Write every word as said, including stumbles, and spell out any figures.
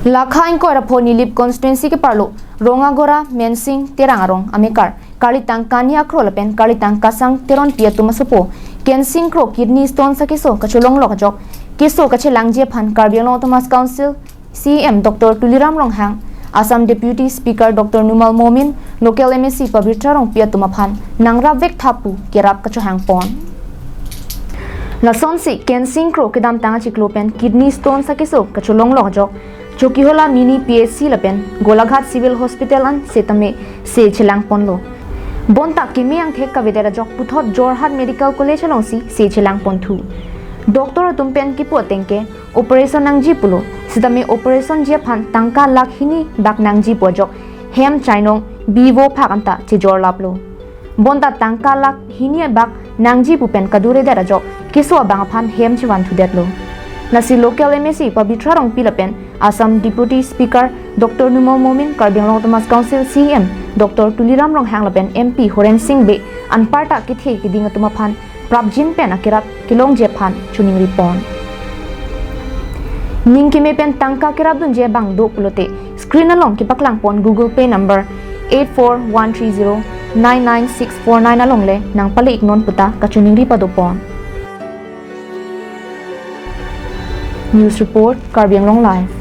Lakha ingkoi ra pho Nilip constituency keparlo Rongagora Mensing Terang arong amekar karlitang kani akro lapen karlitang kasang Teronpi atum asopo Kensing Kro kidney stone akeso kacholonglok ajok keso kachelangji aphan Karbi Anglong Autonomous Council C E M Doctor Tuliram Ronghang, Assam Deputy Speaker Doctor Numal Momin, local M A C Pabitra Rongpi atum aphan nangrapvek tha pu kerap kachohangpon. Lasonsi Kensing Kro kedamtang achiklo pen kidney stone akeso kacholonglok ajok Chokihola Mini P H C lapen Golaghat Civil Hospital an setame se chelangponlo. Bonta keme angthek kavedet ajok puthot Jorhat Medical College alongsi se chelangponthu. Doctor atum pen kipu ateng ke operation nangji pulo, setame operation ji aphan tangka lakh hini bak nangji pu ajok hem chainong bivo phak anta chejorlaplo. Bonta tangka lakh hini bak nangji pu pen kaduredet ajok keso abang aphan hem chevanthudetlo. Lasi local M A C Pabitra Rongpi lapen Assam Deputy Speaker Doctor Numal Momin, Karbi Anglong Autonomous Council C E M Doctor Tuliram Ronghang lapen M P Horen Sing Bey anparta kethe keding atum aphan prapjin pen akerap kelongji aphan choningripon. Ning keme pen tangka kerapdunji abang do pulote screen along kepaklangpon Google Pay number eight four one three zero nine nine six four nine along le nangpale-iknon puta kachoningri padopon. News report, Karbi Anglong Live.